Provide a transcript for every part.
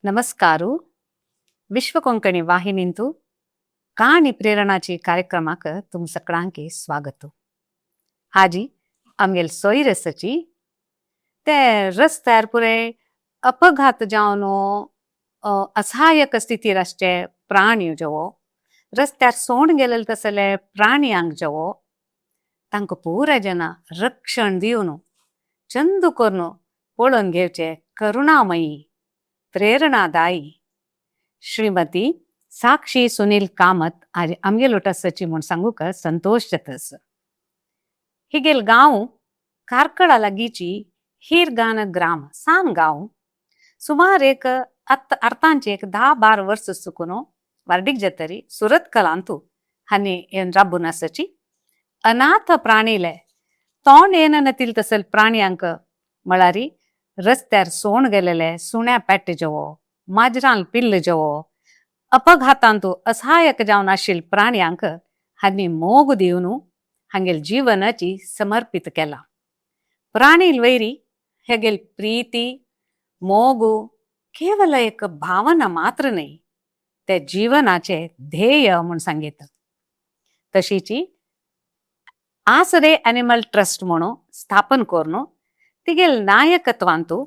नमस्कारू. विश्व कोंकणी वाहिनींतु काणी प्रेरणाची कार्यक्रमाक तुम सगळ्यांकी स्वागत. आजी आमगेल सोयरसची ते रस्त्यार पुरे अपघात जावन असहायक स्थितीर आसचे प्राणी जेवो, रस्त्यार सोण गेलेले तसले प्राणयांक जेवो, तांकां पुराय जेन्ना रक्षण दिवन चंदू करून पळोवन घेवचे करुणामयी प्रेरणादायी श्रीमती साक्षी सुनील कामत आज आमगेल आसची म्हूण सांगूक संतोश जाता. हिगेल गांव कार्कळा लागींची हिरगान ग्राम, सान गांव. सुमार एक अर्थांचे एक 10-12 वर्स चुकून वार्डीक जातरी सुरत कलांतू हांणी येवन राबून आसची. अनाथ प्राणीले तोंड येनतील तसल प्राण्यांक, म्हळ्यार रस्त्यार सोण गेलेले सुण्या पेट्टे जेवो, माजरान पिल्ल जेवो, अपघातांतू असहायक जावन आशिल्ले प्राण्यांक हांणी मोग दिवन हांगेल जीवनाची समर्पित केला. प्राणी वैरी हेगेल प्रीती मोगु केवल एक भावना मात्र न्हय, ते जीवनाचे ध्येय म्हूण सांगीत. तशीची आसरे एनिमल ट्रस्ट म्हणून स्थापन करून तिगेल नायकत्वांतू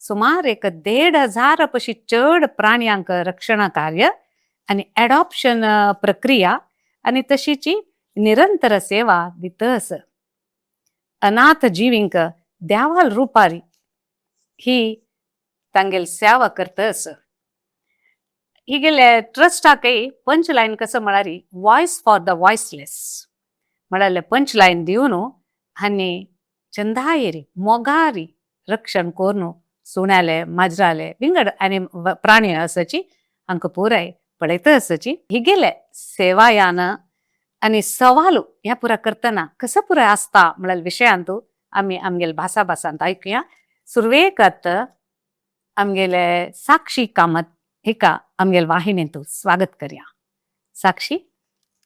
सुमार एक 1500 पशी चड प्राण्यांक रक्षण कार्य आनी एडॉप्शन प्रक्रिया आनी तशीची निरंतर सेवा दितस. अनाथ जीवींक देवाल रुपारी ही तांगेल सेवा करतस. हिगेले ट्रस्टाकय पंच लायन कसं म्हळ्यार वॉयस फॉर the voiceless म्हळ्यार पंच लायन दिवन हांणी चंदायेरी मोगारी रक्षण करून सुण्याले, माजराले, विंगड आनी प्राणी आसाची हांकां पुराय पळयता आसाची. हिगेले सेवायान आनी सवालू ह्या पुरा करतना कसं पुराय आसता म्हळ्यार विशयांतू आमी आमगेले भासा भासांत आयकुया. सुरवेक आतां आमगेले साक्षी कामत हिका आमगेले वाहिनींतू स्वागत करया. साक्षी,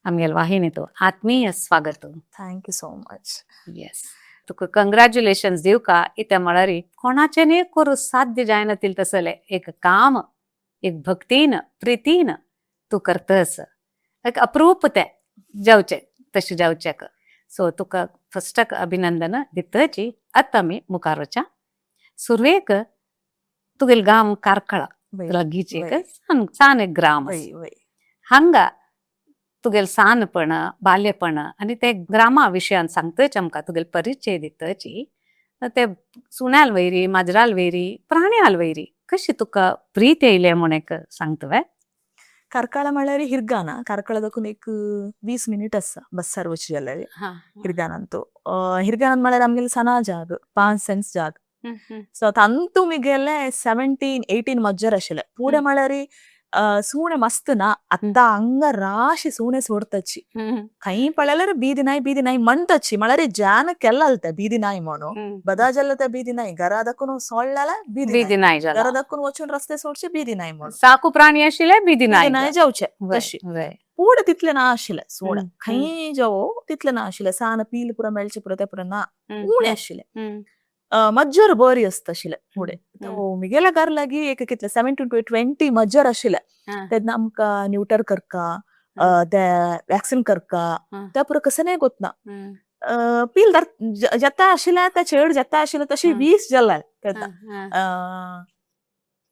आमगेले वाहिनींतू आत्मीय स्वागत. Thank you so much. Yes, तुका कंग्रॅच्युलेशन्स दिवका. इत्या म्हळ्यार कोणाचें करूं साध्य जायना तितलें तसलें एक काम एक भक्तीन प्रितीन तूं करतस. एक अप्रूप तें जावचें तशें जावचें. सो तुका फस्टाक अभिनंदन दितची. आतां आमी मुखार वच्या. सुरवेक तुगेल गांव कार्कळा लागींच एक सान सान एक ग्राम आसा. वय वय हांगा तुगेल सानपण, बाल्यपण आनी ते ग्रामा विशयान सांगतच आमकां, तुगेल परिचय दितची. ते सुण्याल वैरी, माजराल वैरी, प्राण्याल वैरी कशी तुका प्रीत येयलें म्हूण एक सांगता वे? ಕಾರ್ಕಳ म्हळ्यार हिರ್गाನ. ಕಾರ್ಕಳದಕ್ಕೂ एक 20 मिनिट आसा बस्सार वचचे जाल्यार हिरगानांतू. हिरगानांत म्हळ्यार आमगेले सना जाग, 5 सेंट्स जाग. सो तांतू मिगेले 17-18 मज्जर आशिल्ले. पुढे म्हळ्यार सुणे मस्त ना. आतां हांगा राशी सुणे सोडताची. खंय पळयल्यार बीदी नाय, बीदी नाय म्हणटाची. म्हळ्यार जान केल्लाल ते बीदी नाय म्हणून बदाजल्ले ते बीदी नाय. घरा दाखून सोडल्यार बीदी बीदी नाय जाला. घरा दाखून वचून रस्ते सोडचे बीदी नाय म्हणून. साकू प्राणी आशिल्ले बीदी नाय. बीदी नाय जावचे तशी. पुढे तितले ना आशिल्ले सुणे. खंय जावो तितले ना आशिल्ले. सान पील पुरा मेळचे पुरा ते पुरा ना, उणे आशिल्ले. मज्जर बरी आसता आशिल्ले फुडें. मिगेल्या घर लागीं एक कितले 17 to 20 मज्जर आशिल्ले. तेन्ना आमकां न्युटर करका, ते वॅक्सिन करका, त्या पुरा कसं नाही गोतना. पील दर जेता आशिल्ले ते चेड जेता आशिल्ले तशी 20 जाल्ले तेन्ना.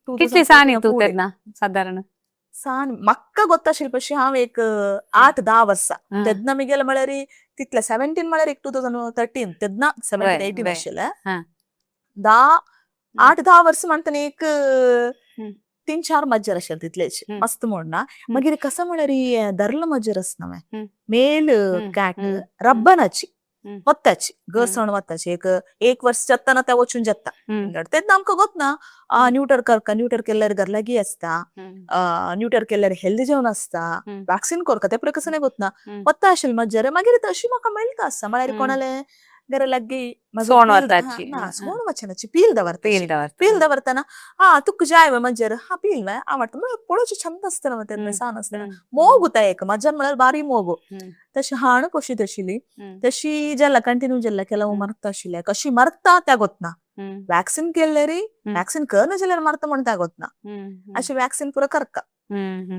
कितली सानी तूं तेन्ना सादारण? सान म्हाका गोत्ता आशिल्ले पशी हांव एक 8-10 वर्सां तेन्ना. मिगेले म्हळ्यार तितले 17 म्हळ्यार एक 2013 तेन्ना 17-18 आशिल्ले. 10, 8-10 वर्सां म्हणटना एक 3-4 मज्जर आशिल्ले तितलेच, मस्त म्हण ना. मागीर कसं म्हळ्यार धरलं मज्जर आसना मेल कॅट रब्बनाची वत्ताची गसण वत्ताची. एक एक वर्स जाताना ते वचून जाता. तेन्ना आमकां गोतना न्युटर करका. न्युटर केल्यार घर लागीं आसता, न्युटर केल्यार हेल्दी जेवण आसता, वॅक्सिन करका ते पुराय कसं नाही गोतना. वत्ता आशिल्ले मज्जर. मागीर तशी म्हाका मेळटा आसता म्हळ्यार कोणाले घरा लाग्गी सोण वताची. ना सोण वचनाची पील दवरता. पील दवरता. पील दवरताना हा तुका जाय वे मज्जर हा पील वे आवडटा म्हळ्यार पळोवचें छंद आसता तेन्ना सान आसतना मोग उता एक मज्जर म्हळ्यार बारी मोग. तशी हाण कशी तशिली तशी जेल्ला कंटिन्यू जेल्ला केला मरता आशिल्ले कशी मरता त्या गोतना वॅक्सिन केल्लेरी वॅक्सिन करना जाल्यार मरता म्हण त्या गोतना अशें वॅक्सिन पुरो करका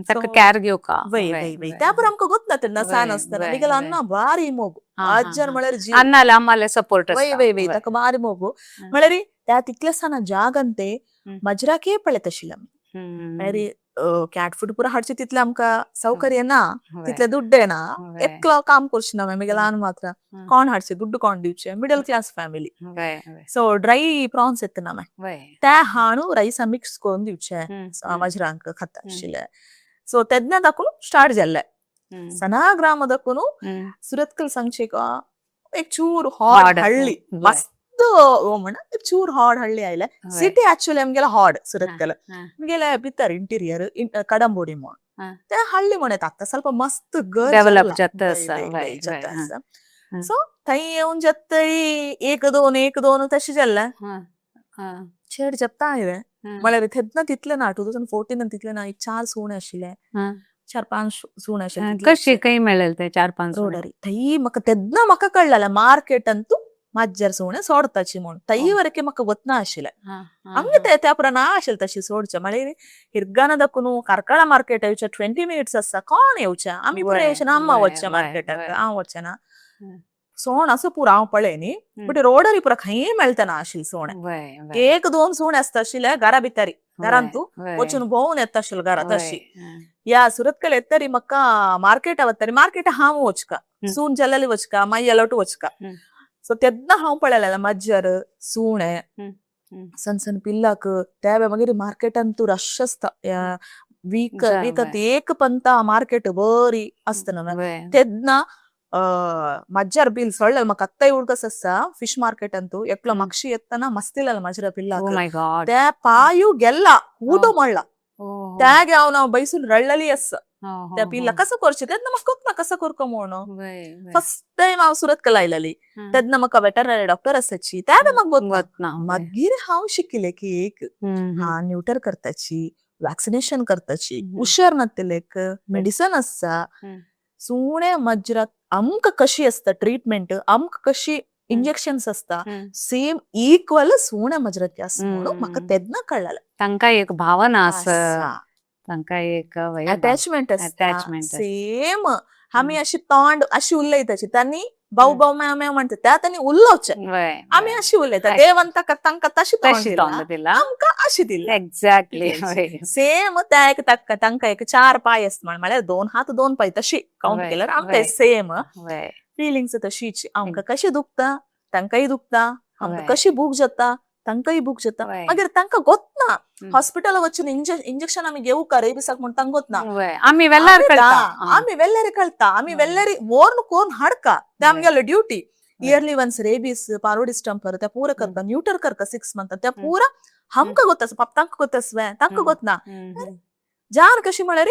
ताका कॅर घेवका. वय वय वय त्या पुरो आमकां गोतना तेन्ना सान आसतना मिगेलो अन्ना बारी मोग आज्जर म्हळ्यार जीव अन्नाले आम्हाला सपोर्ट. वय वय वय ताका बारी मोग म्हळ्यार त्या तितले साना जागंते मजराके पळयत आशिल्ले आमी. म्हळ्यार कॅट फूड पुरो हाडचे तितले आमकां सौकर्य ना, तितले दुड्डे ना, एकलो काम करचे ना मिगेलो अन्न मात्र कोण हाडचे दुड्ड कोण दिवचे, middle class family. So dry prawns येता ना त्या हाणू रायसा मिक्स करून दिवचे मजरांक खाता आशिल्ले. सो तेन्ना दाखून स्टार्ट जाल्ले सना ग्राम दाखून सुरतकल सांगचे एक चूर हॉड हಳ್ಳಿ मस्त म्हण एक चूर हॉड हಳ್ಳಿ आयले. सिटी ऍक्च्युअली आमगेले हॉड सुरतकल आमगेले भितर इंटिरियर कडंबोडी म्हण ते हಳ್ಳಿ म्हण येता आता ಸ್ವಲ್ಪ मस्त घर डेव्हलप जाता आसा. सो थंय येवन जातरी एक दोन एक दोन तशें जाल्लें चेड जप्ता आयले म्हळ्यार तेन्ना तितले ना 2014 तितले ना एक 4 सुणे आशिल्ले, 4-5 सुणे आशिल्ले. कशी खंय मेळ्ळे ते 4-5 रोडारी थंय म्हाका तेन्ना म्हाका कळ्ळें मार्केट अंतू मज्जर सुणे सोडताची म्हूण. थंय वरके म्हाका वतना आशिल्लें हंग ते त्या पुरा ना आशिल्लें तशी सोडचें म्हळ्यार हिरगाना दाखून कार्कळा मार्केट येवचें 20 मिनिट्स आसा कोण येवचें आमी पुरा येवचें ना अम्मा वचचें मार्केटाक हांव वचचें ना सोण असो पुरा हांव पळय न्ही बट रोडारी पुरा खंय मेळतना आशिल्लें सोणे एक दोन सुणे आसता आशिल्ले घरा भितरी घरांतू वचून भोंवून येता आशिल्ले घरांत अशी. या सुरतकल येतरी म्हाका मार्केट वतरी मार्केट हांव वचका सून जल्लली वचका मागीर येलोटू वचका. सो तेन्ना हांव पळयलें मज्जर सुणे सण सण पिल्लाक त्या मागीर मार्केटान तूं रश आसता वीक वीक एक पंता मार्केट बरी आसता ना तेन्ना मज्जर बिल सोडलें म्हाका आत्ताय उडकस आसा फिश मार्केटांतू एकलो मागशी येतना मस्तिलेलो मजरा पिल्लाक त्या पायू गेल्ला ऊटो म्हणला त्यागे हांव ना बैसून रडलेली आसा त्या पिल्ला कसं करचें तेन्ना म्हाका कोत ना कसं करको म्हणून. फर्स्ट टायम हांव सुरतकल आयलेली तेन्ना म्हाका वेटरनरी डॉक्टर आसाची त्या म्हाका गोत मागीर हांव शिकिलें की एक हा न्युटर करताची वॅक्सिनेशन करताची हुशार नातलेक मेडिसन आसा सुणे मजराक आमकां कशी आसता ट्रिटमेंट आमकां कशी इंजेक्शन्स आसता सेम इक्वल सुणे मजराक आसा म्हणून म्हाका तेन्ना कळ्ळें. तांकां एक भावना आसा, तांकां एक अटॅचमेंट आसता सेम. आमी अशी तोंड अशी उलयताची तांणी भाऊ भाऊ म्याव म्याव म्हणटा त्या तांणी उलोवचें आमी अशी उलयता देवान ताका तांकां तशी तोंड दिला आमकां अशी दिला. एक्झॅक्टली सेम त्या एक तांकां एक 4 पांय आसता म्हळ्यार 2 हात 2 पांय तशी काउंट केल्यार आमकां सेम फिलिंग्स तशीच. आमकां कशें दुखता तांकांय दुखता, आमकां कशी भूक जाता तांकांय भूक जाता. मागीर तांकां गोतना हॉस्पिटल वचून इंजेक्शन आमी घेवू का रेबिसाक म्हूण तांकां गोतना आमी वेल्लार कळटा, आमी वेल्लारी कळटा, आमी वेल्लारी वोर्न कोन हाडका ते आमगेलो duty. Yearly once rabies parvo distemper त्या पुरा करता, न्यूटर करता 6 मंथ त्या पुरा आमकां गोत आसा तांकां गोत आसवे तांकां गोतना जान कशी म्हळ्यार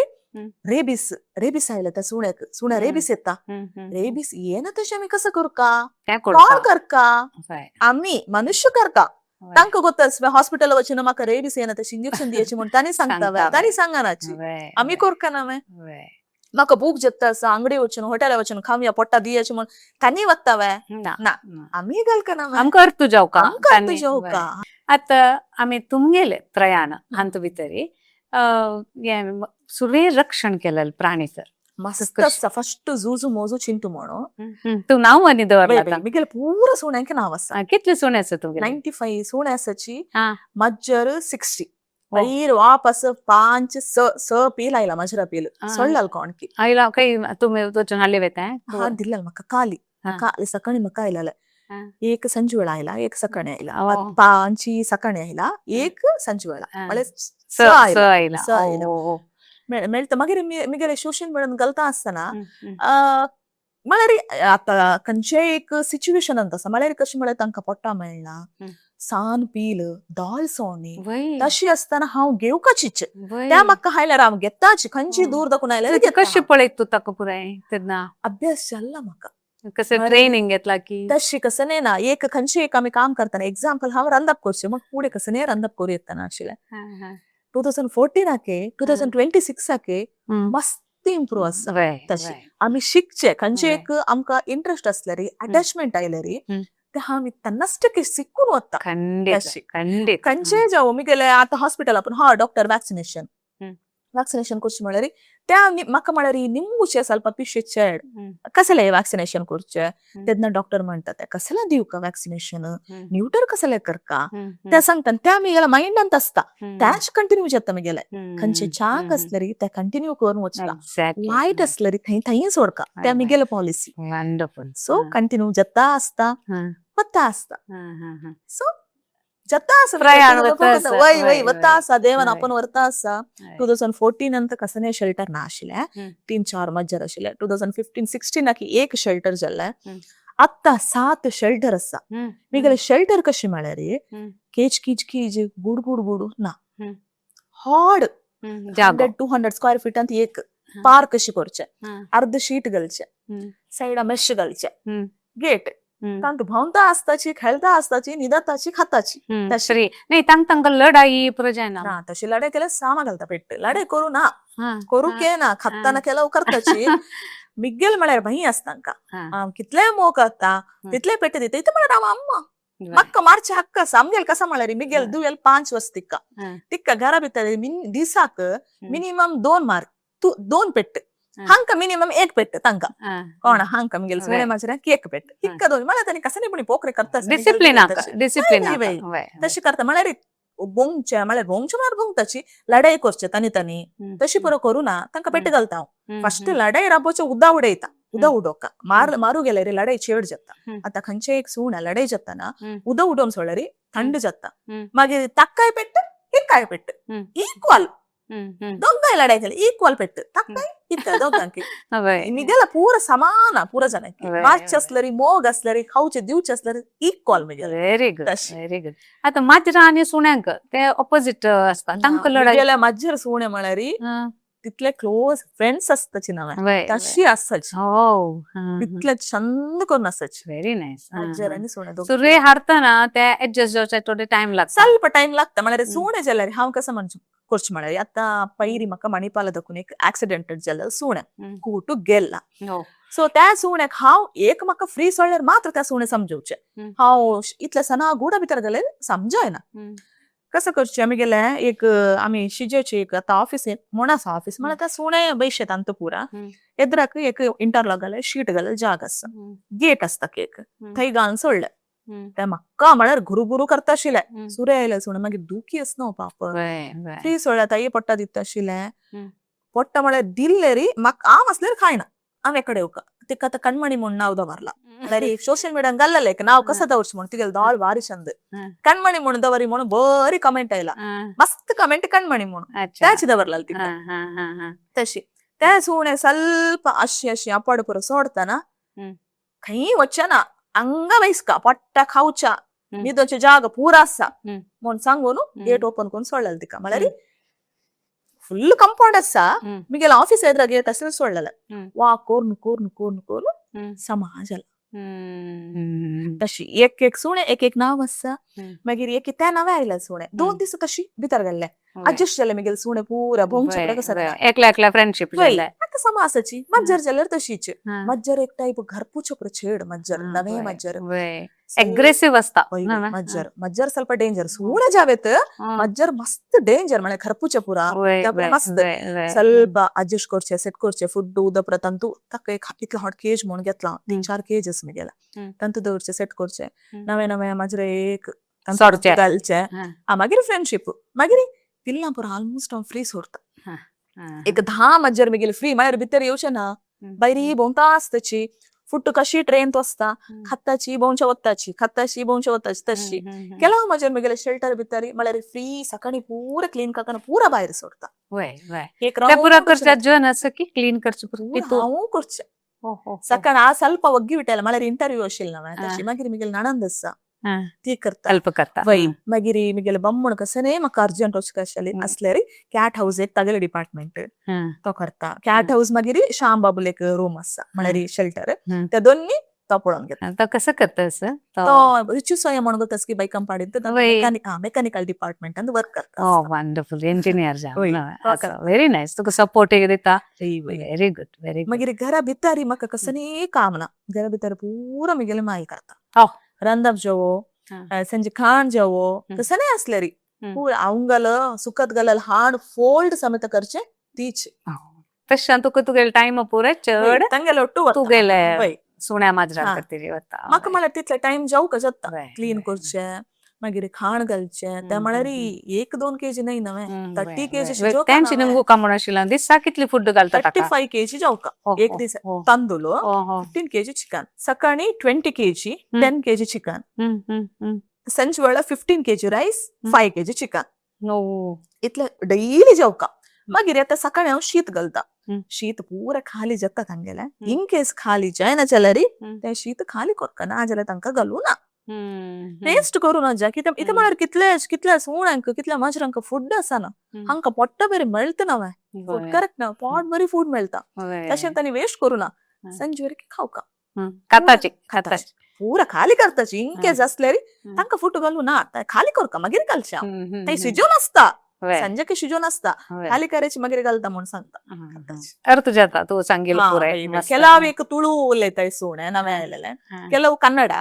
रेबीस रेबीस आयले त्या सुण्याक सुण्या रेबीस येता रेबीस येना तशें आमी कसं करका कोण करका आमी मनुष्य करका तांकां गोत आसवे हॉस्पिटल वचून म्हाका रेबीस येना तशी इंजेक्शन दिवची म्हूण तांणी सांगता तांणी सांगनाची आमी करका ना म्हाका भूक जेत्ता आसा अंगडी वचून हॉटेला वचून खावया पोट्टा दियाची म्हूण तांणी वता वे ना आमी घालकना आमकां अर्थ जावका आमकां अर्थ जावका. आतां आमी तुमगेले प्रयाण हातूंत भितरी सुर्वे रक्षण केलें प्राणी सर मस्त आसा. फर्स्ट झुजू मोजू चिंटू म्हणून तूं नांव आनी दवरला मिगेले पुरा सुण्यांक नांव आसा. कितले सुणे आसा तुमगेले? 95 सुणे आसाची मज्जर 60 मागीर वापस 5 6 पील आयला मजरा पील सोडलाल कोणकी आयला काही तुम्ही वचून हाडले वेता? हा दिल्ला म्हाका काली काली सकाळी म्हाका आयलेले एक संजू वेळा आयला एक सकाळी आयला 5 सकाळी आयला एक संजू वेळा म्हळ्यार 6 आयला 6 आयला मेळटा. मागीर मिगेले सोशल मिडियान घालता आसतना म्हळ्यार आतां खंयचेय एक सिच्युएशन आसा म्हळ्यार कशें म्हळ्यार तांकां पोट्टा मेळना सान पील दाल सोणी तशी आसतना हांव घेवकाचीच त्या म्हाका आयल्यार हांव घेताची खंयची दूर दाखून आयल्यार कशें पळयत तूं ताका पुराय तेन्ना अभ्यास जाल्ला म्हाका. कसं ट्रेनिंग घेतला की तशी कसं नाही ना एक खंयची एक आमी काम करतना एग्जाम्पल हांव रांदप करचें म्हाका फुडें कसं नाही रांदप करूं येतना आशिल्लें. 2014 2026 मस्त इम्प्रूव आसा. तशी आमी शिकचे खंयचे एक आमकां इंट्रस्ट आसल्यार अटॅचमेंट आयल्यार ते आमी तेन्नाच शिकून वता. खंडीत खंडीत. खंयचेय जावं मुगेले आतां हॉस्पिटल आपूण हा डॉक्टर वॅक्सिनेशन वॅक्सिनेशन करचें म्हळ्यार त्या म्हाका म्हळ्यार निमगुचे ಸ್ವಲ್ಪ पिशे चेड कसले वॅक्सिनेशन करचे तेन्ना डॉक्टर म्हणटा ते कसले दिवका वॅक्सिनेशन न्यूटर कसले करका ते सांगता त्या मुगेल्या मायंडांत आसता त्याच कंटिन्यू जाता मुगेले खंयचे चांग आसल्यार ते कंटिन्यू करून वचता वायट आसल्यार थंय थंय सोडका त्या मुगेले पॉलिसी. वंडरफुल. सो कंटिन्यू जाता आसता वता आसता सो जाता आसा प्रयाण वता आसा. वय वय वता आसा देवान आपण व्हरता आसा. 2014 अंत कसने शेल्टर ना आशिल्लें 3-4 मज्जर आशिल्लें. 2015-16 एक शेल्टर जाल्लें. आत्तां 7 शेल्टर आसा. मुगेले शेल्टर कशें म्हळ्यार केज कीज कीज गुड गुड गुड ना हाड 100-200 स्क्वेअर फीटांत एक पार्क कशी करचें अर्द शीट घालचें सायडा मेश घालचें गेट तांतू भोंवता आसताची खेळता आसताची न्हिदताची खाताची. तशी नाही तांक तांकां लढाई पुरो जायना. ना तशी लढाई केल्यार सामा घालता पेट्ट लढाई करू ना करूंक येना खाताना केल्यार करताची मिगेल म्हळ्यार भंय आसता तांकां हांव कितलेय मोग करता तितलेय पेट्ट दिता इतलें म्हळ्यार हांव अम्मा म्हाका मारचे हक्क आसा. आमगेल कसा म्हळ्यार मिगेल दुवेल 5 वर्स तिका तिका घरा भितर दिसाक मिनिमम 2 मार तूं 2 पेट्ट हांका मिनिमम 1 पेट्ट तांकां कोण हांका मिगेल सुणे माजराक 1 पेट्ट हिक्का 2 म्हळ्यार तांणी कसं पुणी पोकरे करता. डिसिप्लीन डिसिप्लीन तशी करता म्हळ्यार भोंगचे म्हळ्यार भोंगचे म्हळ्यार भोंगताची लढाई करचे तांणी तांणी तशी पुरो करू ना तांकां पेट्ट घालता हांव. फस्ट लढाई राबोवचे उदा उडयता उदा उडोवका मार मारू गेल्यार लढाई चेड जाता. आतां खंयचे एक सूण लढाई जाता ना उदक उडोवन सोडल्यार थंड जाता मागीर ताकाय पेट्ट हिकाय पेट्ट इक्वल दोगांय लढाई केली इक्वल पेट्ट ताकाय हिकाय दोगांकी मिगेला पूरा समान पूरा जनांकी मारचे आसल्यार मोग आसल्यार खावचे दिवचे आसल्यार इक्वल मिगेले. Very good very good. आतां माजरां आनी सुण्यांक ते ऑपोजीट आसता तांकां लढाई मिगेल्या माजर सुणे म्हळ्यार तितले क्लोज फ्रेंड्स आसताची नांव तशी आसताची तितले छंद करून आसताची. Very nice. माजर आनी सुणे सुरे हारतना ते एडजस्ट जावचे थोडे टायम लागता. ಸ್ವಲ್ಪ टायम लागता म्हळ्यार सुणे जाल्यार हांव कसं म्हणचें करचें म्हळ्यार आतां पयलीं म्हाका मणिपाला दाखून एक एक्सिडेंट जाल्लो सुणे कुटू गेल्ला. सो त्या सुण्याक हांव एक म्हाका फ्री सोडल्यार मात्र त्या सुणे समजवचें हांव इतले सना गुडा भितर गेल्यार समजयना. कसं करचें आमी गेले एक आमी शिजेचे एक आतां ऑफिस म्हूण आसा ऑफिस म्हळ्यार त्या सुणे बैशे तांतू पुरा एद्राक एक इंटरलॉक घाले शीट घाले जाग आसा गेट आसता एक थंय घालून सोडलें ते म्हाका म्हळ्यार गुरू गुरू करता आशिल्लें सुरे आयले सुणे मागीर दुखी आसना पाप फ्री सोडल्या ताई पोट्टा दिता आशिल्लें पोट्टा म्हळ्यार दिल्ले री म्हाका हांव आसल्यार खायना हांव एकडे येवका तिका आतां कणमणी म्हूण नांव दवरला म्हळ्यार सोशल मिडियान घाल्लें एक नांव कसं दवरचें म्हूण तिगेलें दोळ भारी चंद कणमणी म्हूण दवरी म्हणून बरी कमेंट आयला मस्त कमेंट कणमणी म्हूण त्याच दवरला तिका तशी त्या सुणे ಸ್ವಲ್ಪ अशी अशी अपाड पुरो सोडताना खंय वचना हांगा बैसका पोट्टा खावच्या न्हिदोचे जाग पुरा आसा म्हूण सांगून गेट ओपन करून सोडलेलें तिका म्हळ्यार फुल कंपाउंड आसा मिगेले ऑफिस एद्रा गेट आसल्यार सोडलेलें वा करून करून करून करून समा जाला. तशी एक एक सुणे एक एक नांव आसा मागीर एक त्या नांवां आयलें सुणे 2 दीस कशी भितर गेल्ले अडजस्ट जालें मिगेले सुणे पुरा भोंवचे कसं एकल्या एकल्या फ्रेंडशीप जालें आतां समा आसाची मज्जर जाल्यार तशीच मज्जर एक टायप घरपूच छेड मज्जर नवे मज्जर एग्रेसिव्ह असता मज्जर मज्जर ಸ್ವಲ್ಪ डेंजर सुणे जावेत मज्जर मस्त डेंजर म्हळ्यार खरपूचे पुरा मस्त ಸ್ವಲ್ಪ अडजस्ट करचे सेट करचे फूड उदक तांतू ताका एक इतलो हॉट केज म्हणून घेतला 3-4 केज आसा मिगेले तांतू दवरचे सेट करचे नवे नवे माजर एक घालचे मागीर फ्रेंडशीप मागीर पिल्लां पुरा ऑलमोस्ट हांव फ्री सोडता एक 10 मज्जर मिगेले फ्री म्हळ्यार भितर येवचें ना भायर भोंवता आसताची फुट्ट कशी ट्रेन आसता खाताची भोंवच्या वताची खाताची भोंवच्या वताची तशी ಕೆಲವು मजर मिगेले शेल्टर भितर म्हळ्यार फ्री सकाळी पुरा क्लीन करताना पुरा भायर सोडता. एक पुरा करच्या जन असं की क्लीन करचें हांव करचें सकाळ आ ಸ್ವಲ್ಪ ಒಗ್ಗಿ ಬಿಟ್ಟಲ್ಲ म्हळ्यार इंटरव्यू आशिल्लें हांवें तशी मागीर मिगेले नणंद आसा ती करता हेल्प करता वय मागीर मिगेले बम्मण कसं न्ही म्हाका अर्जंट वचूंक आशिल्लें आसल्यार कॅट हावस एक तागेले डिपार्टमेंट तो करता. कॅट हावस मागीर श्याम बाबूल एक रूम आसा म्हळ्यार शेल्टर ते दोन्ही तो पळोवन घेता. तो कसं करता असं तो? तो रिचू सोया म्हणून तसकी बाई कंपाणीत वय. मेकॅनिकल डिपार्टमेंटान वर्क करता. ओ वंडरफुल, इंजिनियर वय, जावन. व्हेरी नायस, तुका सपोर्ट दिता. Very good, very good. मागीर घरा भितर म्हाका कसलीय काम ना, घरा भितर पुरो म्हगेले माई करता. हो. रांदप जेवो, संजे खाण जेवो, तसं असले री पूरा अवंगल सुकत घालल हाड फोल्ड समेत करचे तीच. तशें तुका तुगेले टायम पुरो चड तांगेले ಒಟ್ಟು वता. तुगेले वय. सुण्या माजरां खातीर वता. म्हाका म्हळ्यार तितले टायम जावंक जाता, क्लीन करचें, मागीर खाण घालचें, ते म्हळ्यार 1-2 केजी न्हय नवें, 30 केजी शिजोवका. तेंच निमगो म्हणून आशिल्लें, दिसा कितली फूड घालता? 35 केजी जावका एक दीस तांदूळ, 15 केजी चिकन सकाळी, 20 केजी, 10 केजी चिकन संज वेळा, 15 केजी रायस, 5 केजी चिकन. इतले डेली जेवका. मागीर आतां सकाळी हांव शीत घालता, शीत पुरा खाली जाता तांगेलें. इन केस खाली जायना जाल्यार तें शीत खाली करका, ना जाल्यार तांकां घालूं ना, वेस्ट करूं नाजा. कित्याक इतें म्हळ्यार कितले कितल्या सुण्यांक, कितल्या माजरांक फूड आसना, हांकां पोट्ट बरें मेळटा ना फूड, करेक्ट ना? पोट बरी फूड मेळटा, तशें तांणी वेस्ट करूं ना. संज खावका. खाताची खाताची. पुरा खाली करताची. इन केस आसल्यार तांकां फूड घालूं ना, खाली करका, मागीर घालचें हांव. ते शिजोवन आसता, संजके शिजोवन आसता, खाली करायची मागीर घालता म्हूण सांगता. अर्थ जाता तूं सांगिल्लें पुराय. ಕೆಲವು एक ತುಳು ಉಲೈತಾय सुणे नवें आयलेले, ಕೆಲವು ಕನ್ನಡ,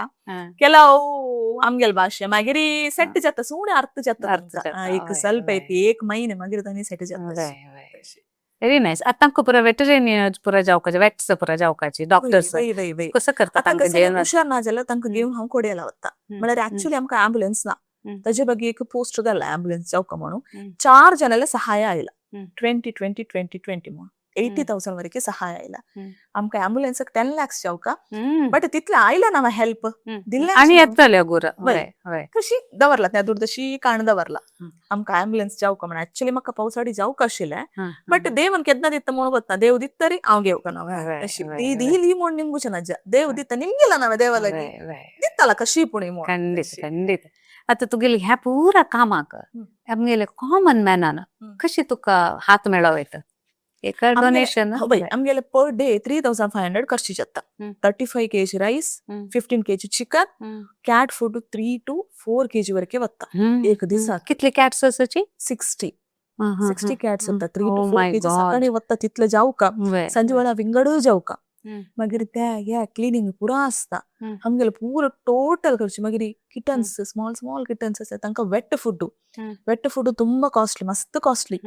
ಕೆಲವು आमगेल भाशे, मागीर सेट जाता सुणे, अर्थ जाता. अर्थ जाता. एक ಸ್ವಲ್ಪ एक एक महिने मागीर तांणी सेट जाता. Very nice. आतां पुरा वेटरिनियन पुरा जावपाचे, वेट्स पुरा जावपाची, डॉक्टर्स वय वय वय. कसं करता आतां तांकां कशें, जेवण? हुशार ना जाल्यार तांकां घेवन हांव कोडयेला वता. म्हळ्यार एक्चुअली आमकां ॲम्ब्युलन्स ना, ताजे ಬಗ್ಗೆ एक पोस्ट घाला ॲम्ब्युलन्स जावका म्हणून. चार जणांले सहाय आयला, 20, 20, 20, 20 म्हणून 80,000 वरके सहाय आयला. आमकां ॲम्ब्युलन्साक 10 लॅक्स जावका, बट तितले आयला ना हेल्प दिल्ले. आनी येतले गुर. वय. वय. कशी दवरला त्या दुर्दशी काण दवरला आमकां ॲम्ब्युलन्स जावका म्हणून. ऍक्च्युली म्हाका पावसाडी जावका आशिल्लें, बट देवन केन्ना दिता म्हणून ಗೊತ್ತಾ. ದೇವ್ ದಿತ್ತರಿ हांव घेवका नवें अशी ती दिली म्हूण निमगुचें ना, देव दिता निमगेला नवें देवालागी दिताला कशी पूण म्हूण. खंडीत खंडीत. आतां तुगेले ह्या पुरा कामाक आमगेले कॉमन मॅनान कशी तुका हात मेळोवं येता? एक डोनेशन. वय, आमगेले पर डे 3500 खर्च जाता. 35 KG rice, 15 KG chicken, cat food 3 to 4 KG वरके वता एक दिसाक. कितले कॅट्स आसाची? 60 कॅट्स वता, three Oh to four my KG. God. सकाळी वता तितले जावका, संजे वेळा विंगडूय जावका. मागीर ते हे क्लिनींग पुरा आसता. आमगेले पुरो टोटल खर्च. मागीर किटन्स, स्मॉल स्मॉल किटन्स आसता, तांकां वेट फूड. वेट फूड ತುಂಬಾ ಕಾस्टली, मस्त कॉस्टली.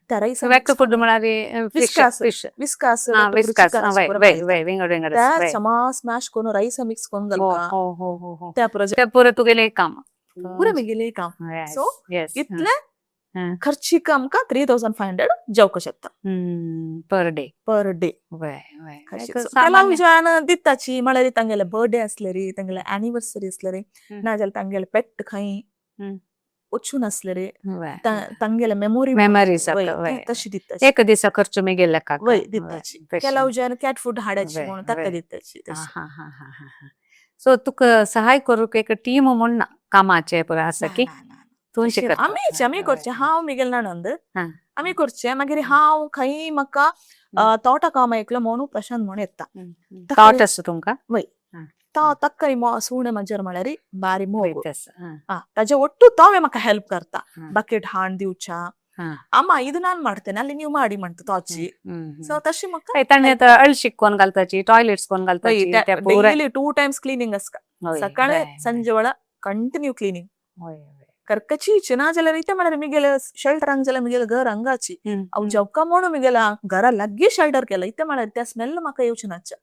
त्या रायस वेट फूड म्हळ्यार फिश? विस्कास. फिश. विस्कास. विस्कास, वय वय वय, विंगड विंगड. त्या समा स्मॅश करून रायस मिक्स करून घालता. हो हो हो हो त्या पुरो. ते पुरे तुगेले काम. पुरो म्हगेले काम. So, इतले खर्चीक आमकां 3500 जावंक शकता. Per day? Per day. वय वय. ಕೆಲವು ಜನ दिताची, म्हळ्यार तांगेले बर्थडे आसले रे, तांगेले एनिवर्सरी आसले रे, नाजाल्यार तांगेले पेट खंय वचून आसले रे, तांगेले मेमोरी. मेमरीज. तशी दिताची. एक दिसा खर्च मेगेले लेखाक. वय, दिताची. ಕೆಲವು जन कॅट फूड हाडाची म्हणून ताका दिताची. सो तुका सहाय करूंक एक टीम म्हूण ना कामाचे पुराय आसा की तूं अशें करता? आमीच आमी करचे, हांव म्हगेले नणंद आमी करचे. मागीर हांव खंय म्हाका तोटा काम ऐकलो म्हणून प्रशांत म्हणून येता. तोट आसा तुमकां? वय. तो तक्कय सुणे माजर म्हळ्यार बारी मोग. आसा. ताजे ಒಟ್ಟು ತಾವೇ म्हाका हेल्प करता, बकेट हाण दिवच्या, ಅಮ್ಮ ಇದು ನಾನ್ ಮಾಡ್ತೇನೆ, ಅಲ್ಲಿ ನೀವು ಮಾಡಿ म्हणटा तोची. सो तशी म्हाका ताणें आतां अळशीक कोण घालताची, टॉयलेट्स कोण घालताची, त्या पुराय. डेली 2 टायम्स क्लिनींग आसता, सकाळी संजे वेळा कंटिन्यू क्लिनींग करकची. ना जाल्यार इतें म्हळ्यार मिगेले शेल्टर जाल्यार मिगेले घर हांगाची हांव जेवका म्हणून मिगेले घरा लागीं शेल्टर केला. इतें म्हळ्यार त्या स्मेल म्हाका येवचें नाच्या,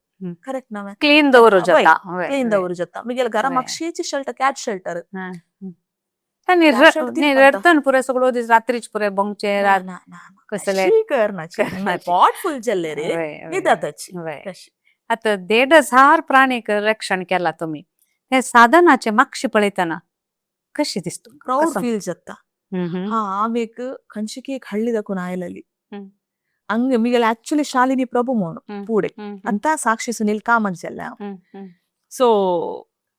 करेक्ट ना? क्लीन दवरू जाता. क्लीन दवरू जाता मिगेले घरा मागशीची शेल्टर, कॅट शेल्टर. आनी रडटन पुराय सगळो दीस, रात्रीच पुराय भोंगचे? कसले करनाची, पॉट फुल जाल्ले रे न्हिदाताची. आतां 1,500 प्राणीक रक्षण केला तुमी, हे साधनाचे मागशे पळयतना कशी दिसता? प्राऊड फील जाता. हा, हांव एक खंयची एक हಳ್ಳಿ दाखून आयलेली ಹಂಗ ಮಿಗಲ್ ಆಕ್ಚುಲಿ ಶಾಲಿನಿ ಪ್ರಭು म्हणून ಪೂಡೆ ಅಂತ ಸಾಕ್ಷಿ ಸುನಿಲ್ ಕಾಮತ್ ಜಲ್ಲ. ಸೊ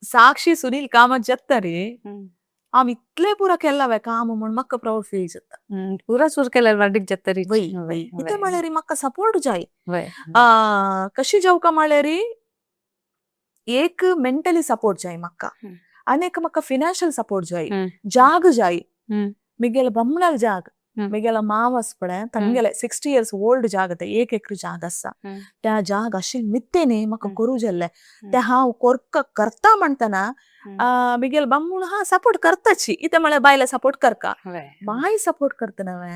ಸಾಕ್ಷಿ ಸುನಿಲ್ ಕಾಮತ್ ಜತ್ತರಿ हांव इतले पुरा केल्ला काम म्हूण म्हाका प्राऊड फील जाता. पुरा सुर केल्यार वाडीक जातरी. वय वय, कितें म्हळ्यार म्हाका सपोर्ट जाय. कशी जावका म्हळ्यार एक मेंटली सपोर्ट जाय म्हाका, आनी एक म्हाका फिनान्शियल सपोर्ट जाय, जाग जाय. मिगेल बमणाल जाग, मिगेल मावस पळे ತಂಗೆಲೆ 60 ಇಯರ್ಸ್ ಓಲ್ಡ್ ಜಾಗ, ಏಕ್ ಎಕ್ರೆ ಜಾಗ आसा. त्या जाग अशी मित्तेने म्हाका करू जाल्ले ते हांव कोरका करता म्हणतना मिगेल बम्मूण हा सपोर्ट करताची इते म्हळ्यार बायले सपोर्ट करका, ಮಾಯ್ ಸಪೋರ್ಟ್ ಕರ್ತನವೆ,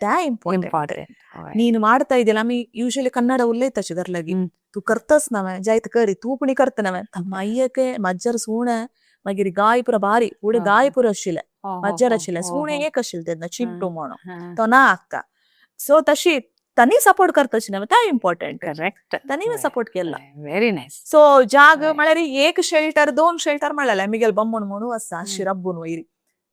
त्या ಇಂಪಾರ್ಟೆಂಟ್. ಇಂಪಾರ್ಟೆಂಟ್. ನೀನು ಮಾಡ್ತಾ ಇದೆಯಲ್ಲ, ಆಮಿ ಯೂಶಲಿ ಕನ್ನಡ ಉಲ್ಲೇತಾಚಿ ದರ್ಲಗಿ. तूं करतस नवें जायत करी तूं पुणी करता नवें माय्यके मज्जर सुणे, मागीर गाय पुरा बारी फुडें गाय पुरो आशिल्ले, मज्जर आशिल्ले, सुणे एक आशिल्ले तेन्ना चिंटू म्हणून, तो ना आत्ता. सो तशी तांणी सपोर्ट करताची नवें, ते इम्पॉर्टंट. तांणी सपोर्ट केला. Very nice. So जाग म्हळ्यार एक शेल्टर, दोन शेल्टर म्हणलेले मिगेल बम्मण म्हणू आसा अशी रब्बून वयरी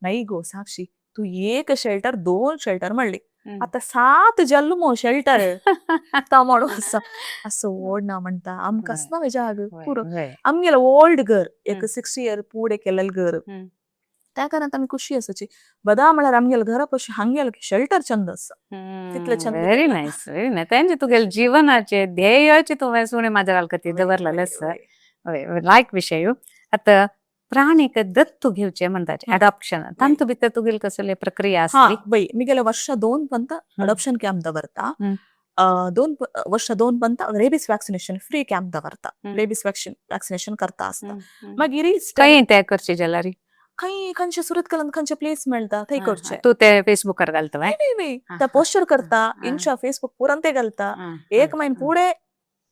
नाही गो साक्षी, तू एक शेल्टर दोन शेल्टर म्हणली, आता सात जल्लो मो शेल्टर ता म्हणून आसा. असो व्हड ना म्हणटा आमकां आसना जाग पुरो. आमगेले ओल्ड घर एक 60 इयर पुढे केलेले घर, त्या कारणान आमी खुशी आसाची बदा. म्हळ्यार आमगेले घरा पशी हांगेले शेल्टर चंद आसा, तितले Chand. Very nice, very nice. तेंचे तुगेले जीवनाचे ध्येयाचे तुवें सुणे माजराल खातीर दवरलेलें आसा. लायक विशय. आतां प्राणीक दत्तू घेवचे म्हणटाचे, अडॉप्शन, तांतू भितर तुगेली कसली प्रक्रिया आसली? बई मिगेले वर्ष दोन पंत अडॉप्शन कॅम्प दवरता. 2 वर्ष दोन Pant rabies vaccination free camp दवरता. रेबीस वॅक्सिनेशन करता आसता. मागीर खंय ते करचे जाल्यार? खंय खंयचे सुरत कलन खंयचे प्लेस मेळटा थंय करचे. तूं ते फेसबुकार घालता? नाही नाही, त्या पोस्टर करता, इन्स्टा फेसबुक पुरांते घालता. एक म्हयनो पुढे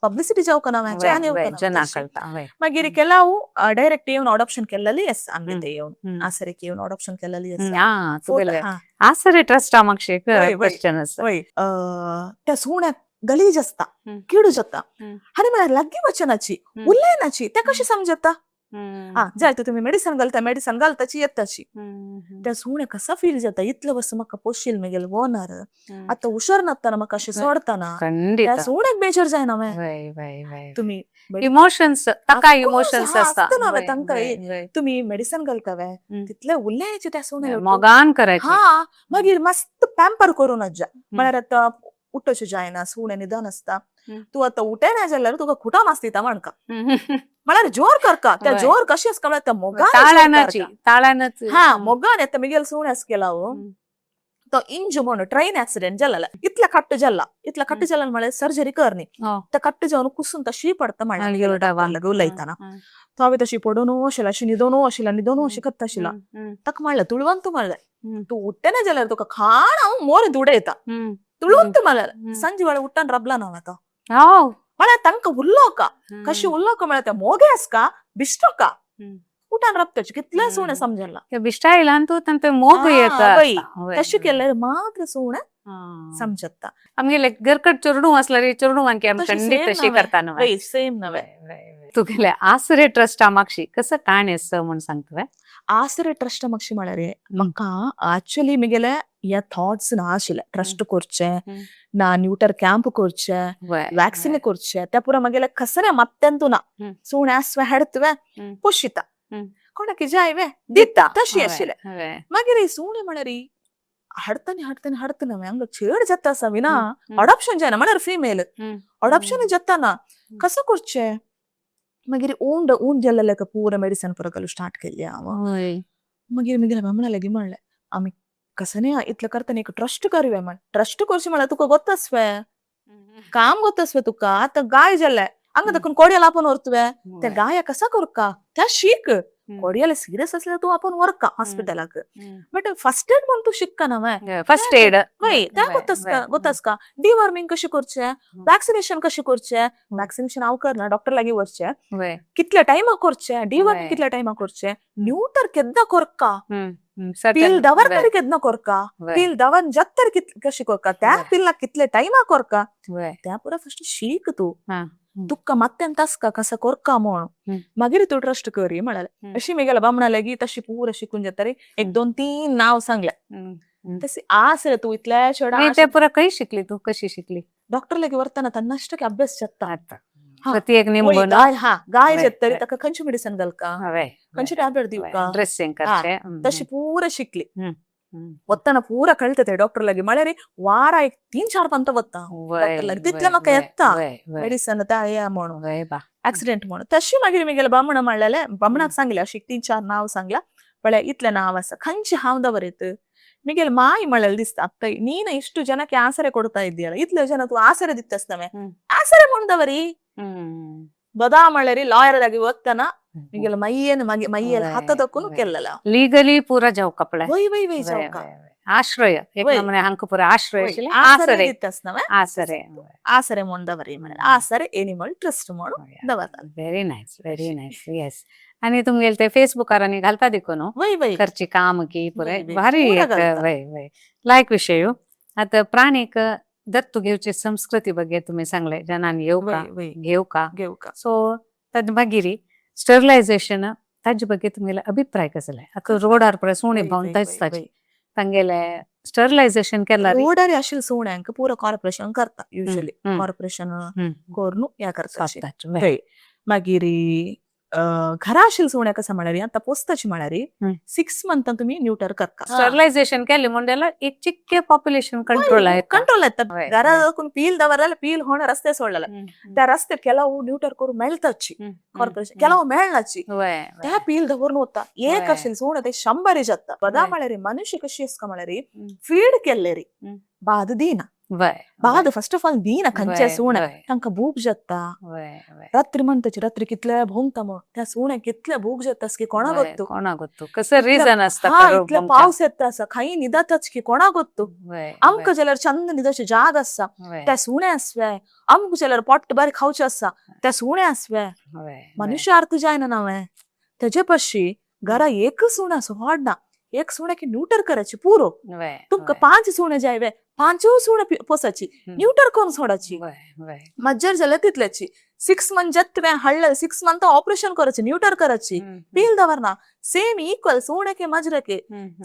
पब्लिसिटी जावका ना आनी जना कळटा. मागीर ಕೆಲವು ಡೈರೆಕ್ಟ್ येवन अडॉप्शन केलेली आसा आमगे, ते येवन आसरेक येवन अडॉप्शन केलेली आसा. तुगेले आसरे ट्रस्टा मागशे क्वेश्चन आसा. वय, त्या सुण्याक गलीज आसता, किडू जाता आनी म्हळ्यार लागीं वचनाची, उलयनाची, ते कशें समजता? हा जाय तर तुमी मेडिसन घालता, मेडिसन घालताची येताची. त्या सुण्याक कसा फील जाता, इतले वर्स म्हाका पोशील मेगेले ओनर, आतां हुशार नासतना म्हाका अशें सोडतना, त्या सुण्याक बेजार जायना वे? वय वय वय तुमी इमोशन्स ताका इमोशन्स आसता. आसता ना तांकां. तुमी मेडिसन घालता वे, तितले उलयाचे त्या सुण्याक मोगान करायचे. हा, मागीर मस्त पॅम्पर करून जा. म्हळ्यार आतां उठोवचें जायना, सुणें न्हिदोन आसता, तूं आतां उठयना जाल्यार तुका खुटा मास दिता म्हणका. म्हळ्यार जोर करका त्या, जोर कशी आसता म्हळ्यार त्या मोगान. ताळानाची ताळानच. हा, मोगान. येता मिगेल सुणे आस केला हो, तो इंजू म्हणून ट्रेन ऍक्सिडेंट जाल्ला, इतले कट्ट जाल्ला, इतले कट्ट जाल्ला म्हळ्यार सर्जरी करनी. ते कट्ट जावन कुसून तशी पडता म्हणल्यार उलयतना तो हांवें तशी पडून आशिल्ला, अशी न्हिदोन आशिल्ला, न्हिदोन अशी करता आशिल्ला. ताका म्हणलें, तुळवंत म्हणलें, तूं उठ्ठे जाल्यार तुका खाण हांव मोर उडयता, तुळवंत म्हणल्यार संजे वेळार उट्टान रबला ना आतां. म्हळ्यार तांकां उल्लोका कशी उल्लोका, म्हळ्यार त्या मोगे आसका बिश्टोका उठान रबताची कितले सुणे समजला. बिश्टा येयला तूं तांकां मोग येता. तशें केल्यार मात्र सुणे समजता. आमगेले घरकट चेडूं आसल्यार चेडूं आमी खंडीत तशी करता. नव्हे, सेम नव्हे. तुगेले आसरे ट्रस्टा मागशी कसं काण आसा म्हूण सांगता? आसरे ट्रस्ट मागशी म्हळ्यार म्हाका ऍक्च्युली मिगेले हे थॉट्स ना आशिल्ले ट्रस्ट करचे ना, न्यूटर कॅम्प करचे, वॅक्सिन करचे, त्या पुरा मगेले कसरे मत्तेंतू ना. सुणे आसवे हाडतवे, पोशिता, कोणाक जाय वे दिता, तशी आशिल्ले. मागीर सुणे म्हळ्यार हाडतानी हाडतानी हाडतना हांगा चेड जाता आसा विना अडॉप्शन जायना, म्हळ्यार फिमेल अडॉप्शन जाता ना, कसं करचे? मागीर उंड उंड जाल्ले पूरा मेडिसन पुरा घालूं स्टार्ट केल्ले हांव. मागीर मिगेले बामणा लागीं म्हणलें, आमी कसं न्ही इतलें करतना एक ट्रस्ट करुया म्हण. ट्रस्ट करचें म्हळ्यार तुका गोत्तास्वे काम, गोत्तास्वे तुका. आतां गाय जाल्ले हांगा ताकून कोडयाल आपोवन व्हरतुवे, त्या गाया कसा करका त्या शीक. कोडयाल सिरियस असल्यार तूं आपोवन व्हरका हॉस्पिटलाक, बट फर्स्ट एड म्हण तूं शिक्का ना. First aid. वय, त्या गोत्तासका गोत्तासका डिवॉर्मिंग कशें करचें, वॅक्सिनेशन कशें करचें. वॅक्सिनेशन हांव करना, डॉक्टर लागीं वचचें, कितल्या टायमाक करचें डिवॉर्मिंग, कितल्या टायमाक करचें, न्यूटर केन्ना करका, पील दवर केन्ना करका, पील दवर जात्तर कशी करका, त्या पिल्लाक कितले टायमाक करका, त्या पुरा फर्स्ट शीक तूं. तुका मात्यान तासका कसं करका म्हण, मागीर तूं ट्रस्ट करी म्हळ्यार. अशी मिगेले बामणा लागीं तशी पुरा शिकून जाता रे. एक दोन तीन नाव सांगले तशी आस रे तूं इतल्या चेडा. ते पुरा खंय शिकली तूं, कशी शिकली? डॉक्टर लागीं व्हरतना तन्नाष्टके अभ्यास जाता. ती एक निंबून हा गाय जातरी ताका खंयची मेडिसन घालका, खंयची टॅबलेट दिवका, ड्रेसिंग करचे, तशी पुरा शिकली. ಒತ್ತನ ಪೂರ ಕಳ್ತತೆ ಡಾಕ್ಟರ್ ಲಾಗಿ ಮಳೆರಿ ವಾರ 3 4 ಪಂತ ಒತ್ತ ಡಾಕ್ಟರ್ ಲಾಗಿ ತಿತ್ಲೆ ಮಕ್ಕ ಎತ್ತ ಮೆಡಿಸನ್ ತಾಯ ಮೋಣು ಬಾ ಆಕ್ಸಿಡೆಂಟ್ ಮೋಣು ತಶಿ ಮಾಗಿರಿ ಮಿಗೆಲ್ಲ ಬಾಮಣ ಮಾಡಲೆ ಬಾಮಣಾಕ್ सांगले अशी 3 4 नाव सांगला ಪಳೆ ಇತ್ಲೆ ನಾವಸ ಕಂಚಿ ಹಾವ್ದವರಿತ್ತು ಮಿಗೆಲ್ ಮಾಯಿ ಮಳೆಲ್ ದಿಸ್ತ ಅತ್ತ ನೀನ ಇಷ್ಟು ಜನಕ್ಕೆ ಆಸರೆ ಕೊಡ್ತಾ ಇದ್ದೀಯಲ್ಲ ಇತ್ಲೆ ಜನ ತು ಆಸರೆ ದಿತ್ತಸ್ತವೆ ಆಸರೆ ಮುಂದವರಿ ಬದಾ ಮಳೆರಿ ಲಾಯರ್ ಆಗಿ ಒತ್ತನ ಮಿಗೆಲ್ ಮೈಯೇನು ಮೈಯಲ್ಲಿ ಹತ್ತದಕ್ಕೂ ಕೆಲ್ಲಲ್ಲ ಲೀಗಲಿ ಪೂರ ಜಾವ್ ಕಪಳೆ ವೈ ವೈ ವೈ ಜಾವ್ಕ ಆಶ್ರಯ ನಮ್ಮನೆ ಹಂಕಪುರ ಆಶ್ರಯ ಆಸರೆ ದಿತ್ತಸ್ನವೆ ಆಸರೆ ಆಸರೆ ಮುಂದವರಿ ಮಳೆ ಆಸರೆ ಎನಿಮಲ್ ಟ್ರಸ್ಟ್ ಮಾಡು ದವರ Very nice, very nice, yes. आणि तुमगेले ते फेसबुकार आनी घालता देखून वय वय घरची काम की पुरे वय, भारी पुरा एक घालता. वय वय लायक विषय हो. आता प्राणीक दत्तू घेवची संस्कृती ಬಗ್ಗೆ तुम्ही सांगले जनान येवका वय वय घेवका घेवका सो ताजे मागीर स्टरलायझेशन ताजे ಬಗ್ಗೆ तुमगेले अभिप्राय कसले आता रोडार पळय सुणे भोंवताच ताजे तांगेले स्टरलायझेशन केला रोडार आशिल्ले सुण्यांक पुरो कॉर्पोरेशन करता युजली कॉर्पोरेशन करून या करता मागीर घरा आशिल्ले सुण्या कसं म्हळ्यार आता पोस्ताची म्हळ्यार 6 मंथ तुम्ही न्यूटर करता स्टरलायझेशन केले म्हणल्यार एक चिक्के पॉप्युलेशन कंट्रोल आहे कंट्रोल येता घरा पील दवरला पील होण रस्ते सोडलेला त्या रस्ते ಕೆಲವು ನ್ಯೂಟರ್ करून मेळताची कॉर्पोरेशन ಕೆಲವು मेळनाची त्या पील दवरून होता एक आशिल्ले सुणे ते 100 जाता बदा म्हळ्यार मनुष्य कशी आसता म्हळ्यार फीड केल्लेरी बाद दीना बाद फर्स्ट ऑफ ऑल दीना खंयचे सुणे तांकां भूक जाता रात्री म्हणताची रात्री कितले भोंवता म्हण त्या सुणे कितले भूक जाता की कोणा गोत्तू कोणा गोत्तू कसं रिझन असता हा इतले पावस येता आसा खंय निदाताच की कोणा गोत्तू आमकां जाल्यार चंद निदाचे जाग आसा त्या सुणे आसवे आमकां जाल्यार पोट बरें खावचें आसा त्या सुणे आसवे मनुष्य अर्थ जायना नावे तेजे पशी घरा एक सुणे आसा व्हड ना एक सुण्याक न्यूटर करायची पुरो तुमकां 5 सुणे जायवे 5 सुणे पोसाची न्यूटर करून सोडाची मज्जर जाल्यार तितल्याची 6 मंथ जात तुवें हाडले 6 मंथ ऑपरेशन करायची न्यूटर करायची पील दवरना सेम इक्वल सुण्याके मजरके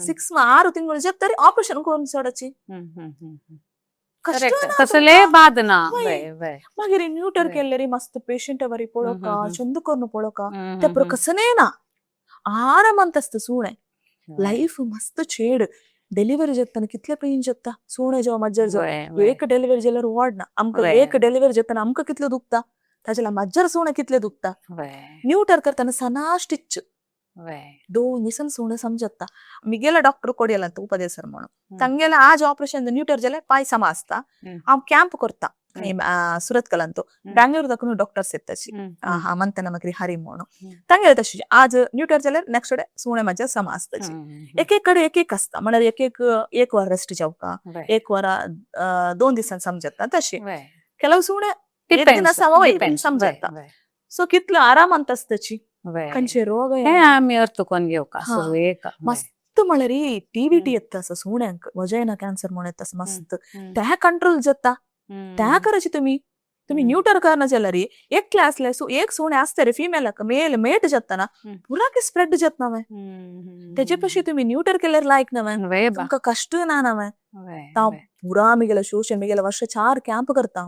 6 6 ತಿಂಗಳು जात तरी ऑपरेशन करून सोडाची कसले बाद ना मागीर न्यूटर केल्लेरी मस्त पेशंट वरी पळोवका चंद करून पळोवका ते पुरो कसने ना आरामांत आसता सुणे लायफ मस्त चेड डिलिव्हरी जाताना कितले पेन जाता सुणे जेव्हा मज्जर जाव एक डिलिव्हरी जाल्यार वॉर्ड ना आमकां एक डिलिव्हरी जाताना आमकां कितले दुखता ताजे मज्जर सुणे कितले दुखता न्यूटर करताना सना स्टिच 2 दिसान सुणे समजता मिगेला डॉक्टर कोडियल ಅಂತ ಉಪದೇಶ सर म्हणून तांगेले आज ऑपरेशन न्यूटर जाल्यार पाय समा आसता हांव कॅम्प करता सुरत कलांतो बँगलोर दाखून डॉक्टर्स येताची ಮಂತನ ಮಗ್ರಿ ಹರಿ म्हणून तांगेले तशी आज न्यूटर जाल्यार नेक्स्ट डे सुणे मज्जा समा आसताची एक एक कडेन एक एक आसता म्हळ्यार एक एक एक वर रेस्ट जावका एक वर 2 दिसान समजता तशी ಕೆಲವು सुणे एक ದಿನ सम समजता सो कितलो आरामांत आसताची खंयचे रोग हे आमी अर्थ कोण घेवका एक मस्त म्हळ्यार टीव्हीटी येता आसा सुण्यांक वजायना कॅन्सर म्हणून येता मस्त त्या कंट्रोल जाता त्या करायची तुम्ही तुम्ही न्यूटर करना जाल्यार एकले आसले एक सुणे आसता रे फिमेलाक मेल मेट जाताना पुराके स्प्रेड जात नवे तेजे पशी तुम्ही न्यूटर केल्यार लायक नवे तुमकां कश्ट ना नवे तांव पुरा मिगेला सोशल मिगेला वर्ष 4 कॅम्प करता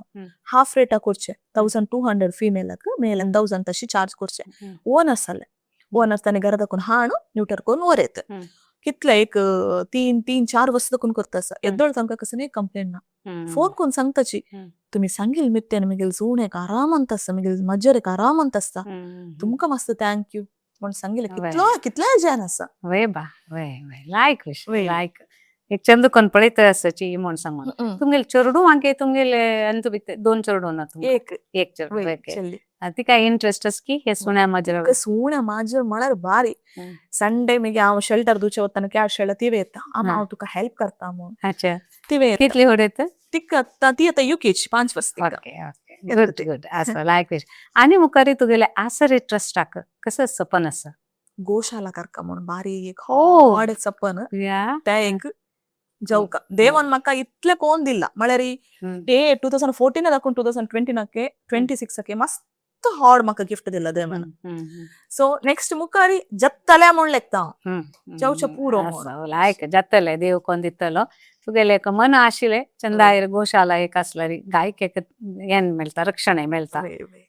हाफ रेटा करचे 1200 फिमेलाक मेल 1000 तशी चार्ज करचे ओनर्स आले ओनर्स ताणें घरा दाखून हाणू न्यूटर करून वरेत कितले एक 3 3 4 वर्स दाखून करता आसा येदोळ तांकां कसं न्ही कंप्लेन ना फोन करून सांगताची तुम्ही सांगील मित्यान मिगेल सुणेक आरामांत आसता मिगेल मज्जरेक आरामांत आसता तुमकां मस्त thank you म्हण सांगिल्लें कितलो कितले जन आसा वय बा वय वय लायक विश लायक एक चंद कोण पळयत आसाची म्हण सांगून तुमगेले चेडूं मागीर तुमगेले अंतू 2 चेडूं ना एक एक चेडूं तिका इंट्रस्ट आसा की हे सुण्या माजरा सुण्या माजर म्हळ्यार भारी संडे मागीर हांव शेल्टर धुवचे वतना कॅट शेल्टर तिवे येता हांव तुका हेल्प करता म्हूण अच्छा तिवे कितली व्हड येता तिका ती आतां युकेजी 5 वर्स ओके ओके गुड गुड आसा लायक विश आनी मुखार तुगेले आसरे ट्रस्टाक कसं सपन आसा गोशाला करका म्हूण बारीक एक व्हड सपन त्या एक जावका देवान म्हाका इतले कोण दिला म्हळ्यार डे 2014 दाखून 2020 26 मस्त हाड म्हाका गिफ्ट दिला देवान सो नेक्स्ट मुखारी जत्तल्या म्हूण लेखता जावचें पुरो लायक जातले देव कोण दितलो तुगेले एक मन आशिल्लें चंदायर गोशाला एक आसल्यार गायक एक हें मेळटा रक्षण मेळटा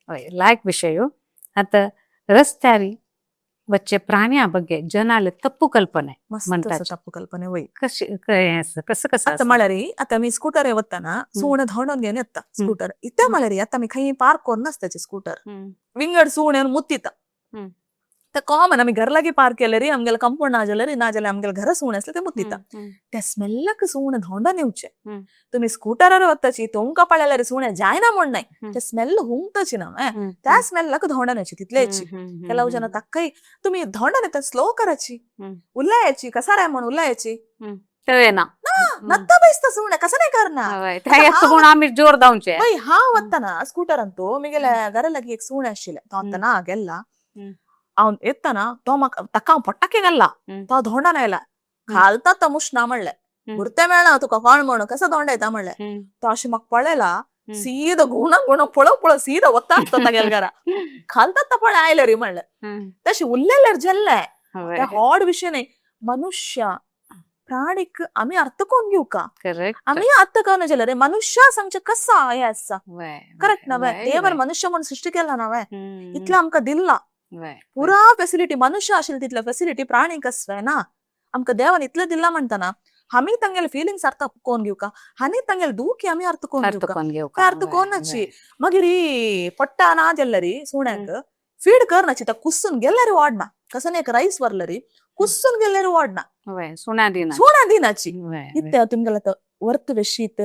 हय लायक विशय आतां रस्त्यार वच्चे प्राण्या बगे जनाले तप्पू कल्पना मस्त म्हणटाचे. असं तप्पू कल्पना वय. कशी हे आसा, कसं कसं आता आसा? म्हळ्यार आता मी स्कूटर वतना सुणे धांवडोन घेवन येता स्कूटर इते म्हळ्यार आता मी खंय पार्क करून नासताची स्कूटर विंगड सुणे मुत्तिता. ते कॉमन आमी घर लागीं पार्क केले री आमगेले कंपाऊंड ना जाल्यार ना जाल्यार आमगेले घरा सुणे आसले ते मुत्तिता. त्या स्मेल्लाक सुणे धांवडोन येवचे. तुमी स्कूटरार वताची तुमकां पळयल्यार सुणे जायना म्हण नाय, ते स्मेल हुंगताची ना त्या स्मेल्लाक धांवडोन येवची तितलेची. ಕೆಲವು ಜನ तक्कय तुमी धांवडोन येता स्लो कराची, उल्लायाची कसा म्हण उल्लायाची. ते येना. नत्ता बैसता सुणे कसं नाही करना. हय, त्या येता म्हूण आमी जोर धांवचे. ಬೈ ಹಾವ್ ಅತ್ತನ ಸ್ಕೂಟರ್ ಅಂತೂ ಮಿಗೆಲ ಗರಲಗಿ ಎಕ್ ಸೂಣೆ ಅಶ್ಶಿಲೆ ತೋ ಅತ್ತನ ಗೆಲ್ಲ ಅವ್ನ್ ಎತ್ತನ ತೋ ಮಕ್ ತಕ್ಕ ಅವ್ನ್ ಪೊಟ್ಟಕ್ಕೆಗಲ್ಲ ತೋ ದೊಂಡನ ಇಲ್ಲ ಕಾಲ್ತ ತಮುಷ್ ನಾ ಮಳ್ಳೆ ಗುರ್ತೆ ಮೇಳ ತುಕ ಕಾಣ್ ಮಣು ಕಸ ದೊಂಡ ಐತ ಮಳ್ಳೆ ತೋ ಅಶಿ ಮಕ್ ಪಳೆಲ ಸೀದ ಗುಣ ಗುಣ ಪೊಳ ಪೊಳ ಸೀದ ಒತ್ತಾಗ್ತ ಗೆಲ್ಗರ ಕಾಲ್ತ ತಪಳೆ ಆಯ್ಲ ರೀ ಮಳ್ಳೆ ತಶಿ ಉಲ್ಲೆಲ್ಲರ್ ಜಲ್ಲೆ ಹಾಡ್ ವಿಷಯನೇ ಮನುಷ್ಯ ಪ್ರಾಣಿಕ್ आम्ही अर्थ कोण घेऊ का? करेक्ट. आम्ही अर्थ करणं जेलं रे मनुष्य सांगचे कसा हे आसा करेक्ट नव्हे? देवान मनुष्य म्हणून सृष्टी केला नव्हे, इतलं आमकां दिल्ला पुरा फेसिलिटी मनुष्य आशिल्ले तितले फेसिलिटी प्राणीक आसवे ना. आमकां देवान इतलें दिल्ला म्हणटना आमी तांगेले फिलिंग्स अर्थ कोण घेवका आनी तांगेले दुखी आमी अर्थ कोण अर्थ घेवका कोण घेवका? अर्थ कोणाची मागीर ही पट्टा ना जेल्ला री सुण्याक फीड करनाची त्या कुसून गेल्यार वाडना कसं एक राईस वरलं री कुसून गेल्यार वाडना. सुण्या दिना. सुणा दिनाची इत्ते तुमगेला वर्त वेशीत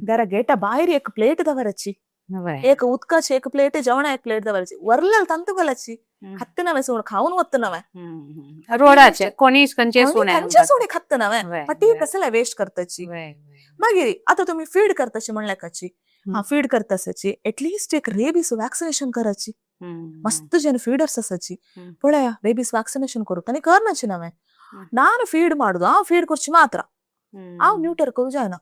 घरा गेटा बाहेर एक प्लेट दवराची, एक उदकाची एक प्लेट, जेवणा एक प्लेट दवराची, वरलेल तंतुगलाची खात्त नव्हे सुण खाऊन वत्त नव्हे. रोडाचे कोणी खंयचे सुणे खंयचे सुणे खात्त नव्हे पटी कसले वेस्ट करताची. मागीर आता तुम्ही फीड करताची म्हणल्या काची हा फीड करतासाची एटलिस्ट एक रेबीस वॅक्सिनेशन कराची. मस्त जन फीडर्स आसाची पळया रेबीस वॅक्सिनेशन करू ताणी करनाची नव्हे. ನಾನು ಫೀಡ್ ಮಾಡುದು ಆ ಫೀಡ್ ಕುರ್ಚಿ ಮಾತ್ರ ಹಾವ್ ನ್ಯೂಟರ್ करू जायना,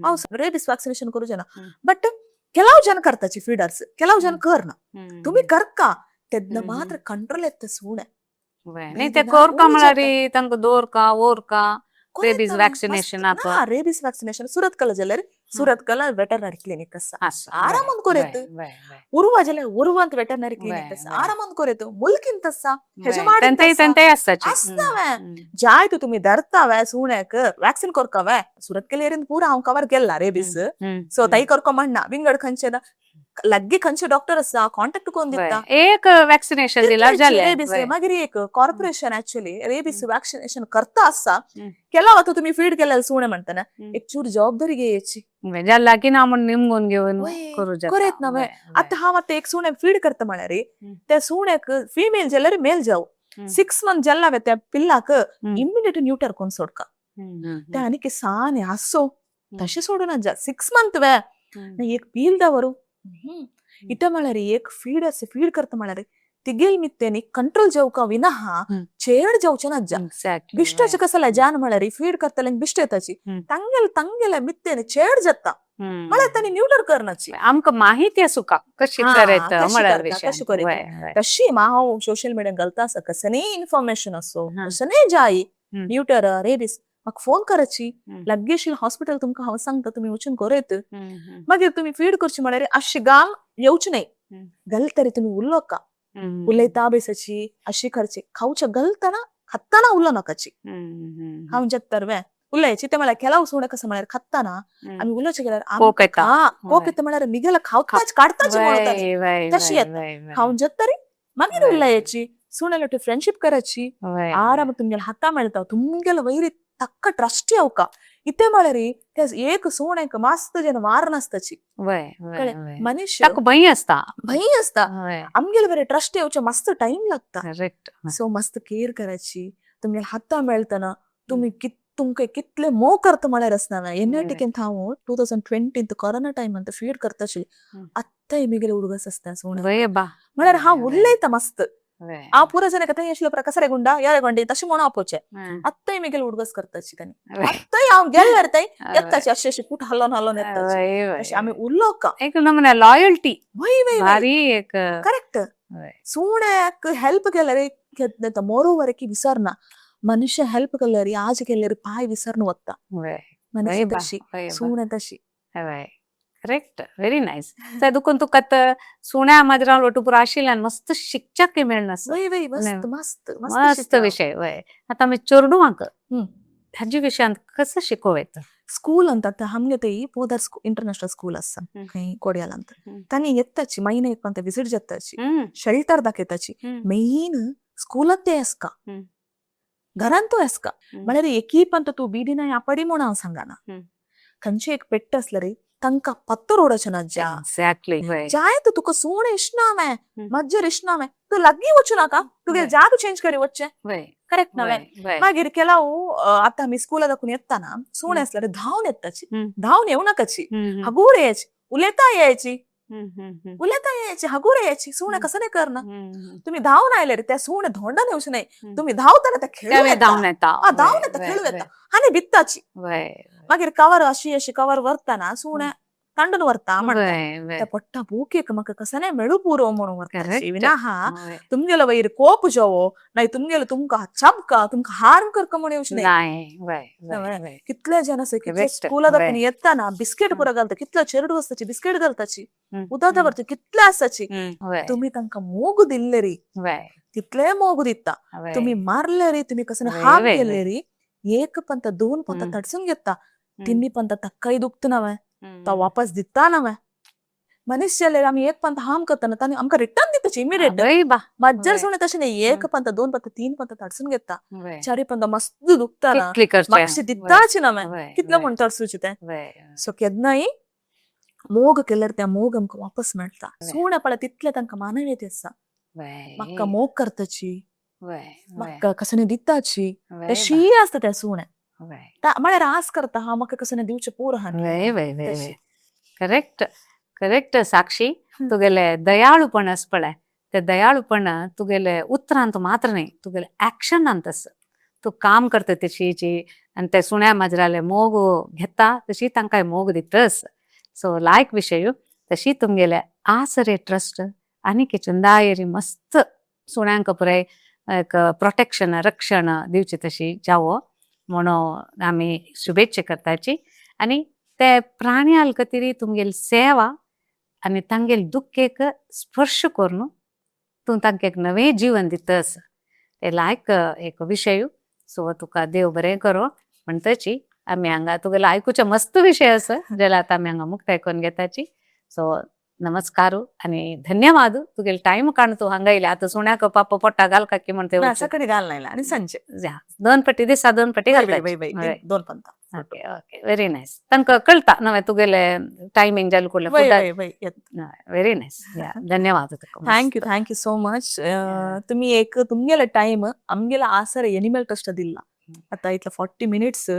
हांव रेबीस वॅक्सिनेशन करू जायना. बट ಕೆಲವು ಜನ करताची फीडर्स ಕೆಲವು ಜನ करना तुम्ही करका तेन्ना मात्र कंट्रोल येता सुणे. नाही ते कोरका म्हळ्यार तांकां दवरका ओरका रेबीज वॅक्सिनेशन आप रेबीस वॅक्सिनेशन सुरत कला जाल्यार सुरत कला वेटरनरी क्लिनिक आसा आरामात कोरेत. उर्वा जाल्यार उर्वांत वेटरनरी क्लिनिक आसा आरामात कोरेत. मुलकीन तसा हेजे तेंतय तेंतय आसताचे आसता जायत तुम्ही धरतावे सुण्याक वॅक्सिन कोरकावे सुरत केलेरीन पूरा हांव कवर केला रेबीस सो तै कोरको म्हणना विंगड खंयचे लग्गी खंयचे डॉक्टर आसा कॉन्टॅक्ट कोण दिता एक वॅक्सिनेशन दिल्यार जालें. रेबीस मागीर एक कॉर्पोरेशन ऍक्च्युअली रेबीस वॅक्सिनेशन करता आसा केला वता तुम्ही फीड केलेलं सुणे म्हणताना एक चूर जबाबदारी घेयची ज्या लागीं ना म्हूण निमगून घेवन करू जाता. कोरेत नव्हे. आता हांव आतां एक सुण्याक फीड करता म्हळ्यार त्या सुण्याक फिमेल जाल्यार मेल जावं 6 मंथ जाल्ला त्या पिल्लाक इमिडिएट न्यूटर कोण सोडका ते आनीक साने आसो तशें सोडून जा 6 मंथ वे एक पील दवरू इथं म्हळ्यार एक फीड असे फीड करता म्हळ्यार तिगेल मित्तेनी कंट्रोल जावका विना चेड जावचे ना जा बिश्टाचे कसं जान म्हळ्यार फीड करतले बिश्ट येताची तांगेल तांगेले मित्तेनी चेड जाता म्हळ्यार तांणी न्यूटर करनाची. आमकां माहिती आसूका कशी करत म्हळ्यार कशी करत तशी हांव सोशल मिडिया घालता आसा कसलेय इन्फॉर्मेशन असो कसलेय जाय न्यूटर रेबीस म्हाका फोन कराची लागीं हॉस्पिटल तुमकां हांव सांगता तुमी वचून करयत. मागीर तुमी फीड करची म्हळ्यार अशी गाम येवची न्हय गलतरी तुमी उलोवका उलयता बेसाची अशी करची खावच्या गलतना खाताना उलो नाकाची हांव जत्तर वे उलयची ते म्हळ्यार केला सुणे कसं म्हळ्यार खाताना आमी उलोवचे गेल्यार कोक येता म्हळ्यार मिगेला खावताच काडताच म्हणून तशी येता खावन जत्तरी मागीर उलयाची सुण्याला फ्रेंडशिप करायची आराम तुमगेले हाता मेळटा तुमगेले वैरी तक्क ट्रस्ट येवका इते म्हळ्यार ते एक सुण्याक मस्त जेन्ना वार नासताची मनुष्य ताका भंय आसता भंय आसता आमगेले बरे ट्रस्ट येवचे मस्त टाइम लागता. करेक्ट. सो मस्त केअर करायची तुमगेले हाता मेळतना तुमी तुमकां कितले मोग करता म्हळ्यार आसना एन I T हांव 2020 कोरोना टायम ಅಂತ फीड करता आशिल्ली आत्ताय मिगेले उडगस आसता सुणे म्हळ्यार हांव उलयता मस्त हांव पुरो जण थंय आशिल्लो कसा रे गुंडा या रे गोंडी तशें म्हणून आपोवचें आत्ताय मिगेले उडगस करताची तांणी आत्ताय हांव गेल्यार थंय येताची अशें अशें कूट हालोवन हालोवन येताची अशें आमी उलोवका एक नमुने लॉयल्टी वय वय भारी एक करेक्ट. सुण्याक हेल्प केल्यार मोरोवर की विसरना मनुष्य हेल्प केल्यार आज केल्यार पाय विसरून वता मनुष्य तशी सुणे तशी. Correct, very nice. ते दुखून तुका आतां सुण्या माजरां वटू पुरो आशिल्ल्यान मस्त शिकच्याकय मेळना. वय वय, मस्त मस्त. मस्त शिकलो. विशय. वय, आतां आमी चेडवांक हाजे विशयांत कसं शिकोवं येता? स्कूल अंत आतां आमगे थंय पोदर इंटरनॅशनल स्कूल आसा खंय कोडियालांत. तांणी येताची महिने एक पंत विजीट जाताची, शेल्टर दाखयताची. मेन स्कूलात ते आसका, घरांतूय आसका. म्हळ्यार एकय पंत तूं बिडी ना आपडी म्हूण हांव सांगना. खंयची एक पेट्ट आसल्यार तांकां पत्तो रोडाचें ना ज्या. एक्झॅक्टली, वय. जाय तर तुका सूण इश्णा हांवें, मज्जर इश्णा हांवें, तूं लागीं वचूं नाका, तुगे जाग चेंज करी वचचें. करेक्ट ना? वय. मागीर केलाव आतां आमी स्कुला दाखून येताना सूण आसल्यार धांवन येताची. धांवन येवं नाकाची, हागूर यायची, उलयता यायची, उलयता यायची, हागूर यायची. सुणे कसं नाही करना. तुम्ही धांवन आयले रे त्या सुणे धोंडा येवचे नाही. तुम्ही धांवताना त्या खेळू त्यावेळी येता. धांवन येता. हा, धांवन येता, खेळू येता आनी भित्ताची. मागीर कवर अशी अशी कवर व्हरताना सुणे तांडून व्हरता म्हणटा. वय वय त्या पोट्टा भूक म्हाका कसं नाही मेळू पुरो म्हणून व्हरता. विना हा तुमगेलो वयर कोप जावो नाही, तुमगेलो तुमकां चमका तुमकां हार्म करका म्हूण येवचें नाही. नाही, वय वय वय. कितले जण आसा, कितले स्कुला दाखून येताना बिस्किट पुरो घालता, कितले चेरडू आसताची बिस्किट घालताची, उदक दवरता, कितले आसाची. तुमी तांकां मोग दिल्ले री, तितले मोग दिता. तुमी मारले री, तुमी कसं हार्म केले री, एक पंत दोन पंत तडसून घेता, तिन्ही पंत तक्काय दुखता नव्हे, तो वापस दिता नव्हे. मनीस जाल्यार आमी एक पंत हार्म करतना तांणी आमकां रिटर्न दिताची इमिडिएट. मज्जर सुणे तशें न्ही, एक पंत दोन पंत तीन पंत तडसून घेता, चारी पंत मस्त दुखता ना, मातशें दिताची नव्हे, कितले म्हूण तडसूचे तें. सो केन्नाय मोग केल्यार त्या मोग आमकां वापस मेळटा. सुणे पळय तितले तांकां मानवयत आसा. म्हाका मोग करताची, म्हाका कसं दिताची, तशी आसता त्या सुणे. म्हळ्यार आस करता हा म्हाका कसं दिवचें पुरो हा. वय वय वय, करेक्ट करेक्ट. साक्षी, तुगेले दयाळूपण आसा पळय, ते दयाळूपण तुगेले उतरांत मात्र न्ही, तुगेले एक्शनांत आसा. तूं काम करता तशीची आनी ते सुण्या माजराले मोग घेता तशी तांकांय मोग दितस. सो लायक विशय. तशी तुमगेले आसरे ट्रस्ट आनीक चंदायरी मस्त सुण्यांक पुराय एक प्रोटेक्शन, रक्षण दिवचे तशी जावो म्हणून आमी शुभेच्छा करताची. आनी ते प्राण्याल खातीर तुमगेली सेवा आनी तांगेले दुख्खेक स्पर्श करून तूं तांकां एक नवें जीवन दितस, ते लायक एक विशय. सो तुका देव बरें करो म्हणटची आमी हांगा तुगेलो आयकुचे मस्त विशय आसा जाल्यार आतां आमी हांगा मुक्ताय करून घेताची. सो नमस्कार आनी धन्यवाद, तुगेलो टायम काडून तूं हांगा येयलें. आतां सुण्याक पापा पोट्टा घालका की म्हणते. सकाळी घाल नायला आनी सांजचे. दोन पट्टी दिसा दोन पट्टी घालता. दोन पंता. Okay okay, very nice. तांकां कळटा नवें तुगेले टायमींग जालें कुडलें. व्हेरी नायस, धन्यवाद तुका. Thank you, thank you so much. तुमी एक तुमगेले टायम आमगेले आसर एनिमल ट्रस्ट दिल्ला आतां इतले 40 मिनिट्स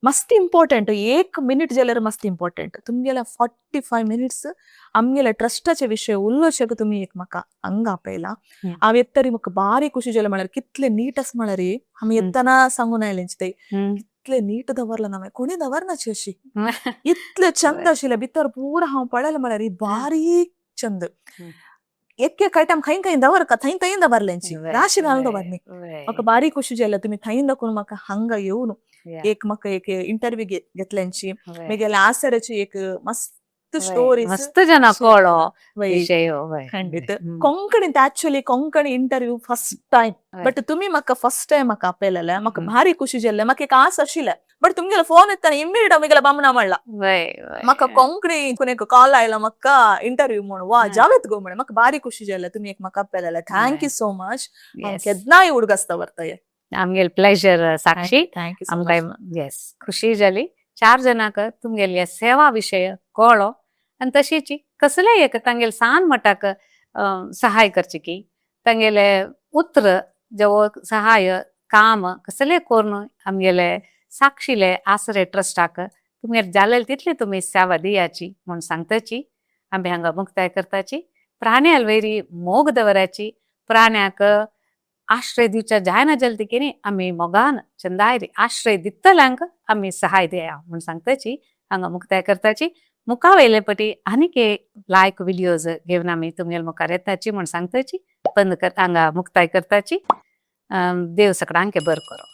मस्त इम्पॉर्टंट. एक मिनिट जाल्यार मस्त इम्पॉर्टंट. तुमगेले 45 मिनिट्स आमगेले ट्रस्टाचे विशय उलोवचेक तुमी एक म्हाका हांगा आपयला. हांव येतरी म्हाका बारी खुशी जालें. म्हळ्यार कितले नीट आसा, म्हळ्यार आमी येतना सांगून आयलें ते कितले नीट दवरला ना, कोणी दवरनाची अशी. इतले चंद आशिल्ले भितर पुरा हांव पळयलें, म्हळ्यार बारीक चंद. एक एक आयटम खंय खंय दवर, थंय थंय दवरल्यांची, राशी घालून दवरली. म्हाका बारीक खुशी जाल्या तुमी थंय दाखोवन म्हाका हांगा येवन एक म्हाका एक इंटरव्यू घेतल्यांची, म्हगेल्या आसऱ्याची एक मस्त स्टोरी. मस्त जना कळो विशय. खंडित कोंकणीत actually Konkani interview first time, but तुमी म्हाका फर्स्ट टायम म्हाका आपयलेले, म्हाका भारी खुशी जाल्ले. म्हाका एक आस आशिल्ले, बट तुमगेलो फोन येताना इमिडिएट म्हगेल्या बामणा म्हणला म्हाका कोंकणी कोण एक कॉल आयला म्हाका इंटरव्यू म्हणून, वा जावेत गो म्हणे. म्हाका भारी खुशी जाल्ले तुमी एक म्हाका आपयलेले. Thank you so much. हांव केन्नाय उडगासता व्हरता. आमगेले प्लेजर साक्षी. Thank you. आमकां येस खुशी जाली चार जणांक तुमगेले सेवा विशय कळ्ळो. आनी तशीच कसलेय एक तांगेले सान मटाक सहाय करचे की तांगेले उत्र जवळ सहाय काम कसलेय करून आमगेले साक्षीले आसरे ट्रस्टाक तुमगेले जालेले तितली तुमी सेवा दियाची म्हूण सांगताची. आमी हांगा मुक्ताय करताची. प्राण्याल वयरी मोग दवराची, प्राण्याक आश्रय दिवच्या जायना जालें ती आमी मोगान चंदायरी आश्रय दितल्यांक आमी सहाय दिया म्हूण सांगताची. हांगा मुक्ताय करताची. मुखा वयले पटी आनीक एक लायक विडियोज घेवन आमी तुमगेले मुखार येताची म्हूण सांगताची. बंद कर, हांगा मुक्ताय करताची. देव सगळ्यांक बरें करो.